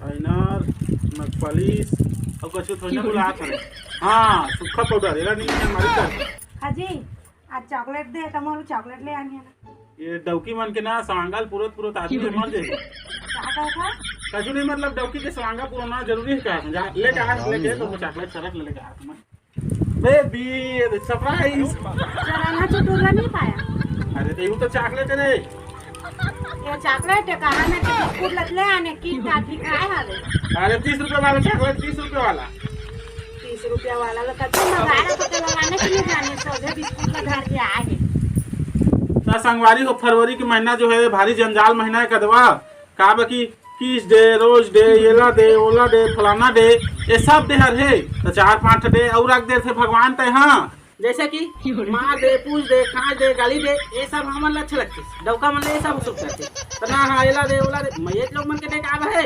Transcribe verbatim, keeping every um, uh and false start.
Final, नखपालिश, अउ कछु थोड़ी ना बुलात हवे। हाँ, सूखा पाउडर, एला नहीं है हमारी तरफ। हाजी, आज चॉकलेट दे, त मोर चॉकलेट ले आनी है ना। ये डौकी मन के ना सांगल पुरोत पुरोत आदमी मर जाए। का कहा था? कछु नहीं, मतलब डौकी के सांगा पुरोना जरूरी है का? जा, लेके आ, लेके तो वो चॉकलेट सरक ले लेके आ। बेबी, ये देख, सरप्राइज। जरा ना चटोरा नहीं पाया। अरे, तो ये तो चॉकलेट है रे। ये चॉकलेट है, कहाँ में के बिस्कुट लत ले आने की काफी खाए हवे। अरे, तीस रुपए वाला चॉकलेट, तीस रुपए वाला। तीस रुपया वाला ला कतको मंगा रहा, तो लगाने के लिए जाने, सोझे बिस्कुट ला धर के आ गए। त संगवारी हो, फरवरी के महीना जो है, भारी जंजाल महीना है कदवा। काबर कि किस डे, रोज डे, येला डे, ओला डे, फलाना डे, ये सब डे हर हे। त चार पांच डे अउ रख देथे भगवान तय, हाँ। जैसे कि मार दे, पूछ दे, कांच दे, गाली दे, ये सब हमन ला अच्छा लगथे। डौका मन ला ये सब सुख लगथे। त ना, हाँ, येला दे, ओला दे, मैं ये लोग मन के डे का है?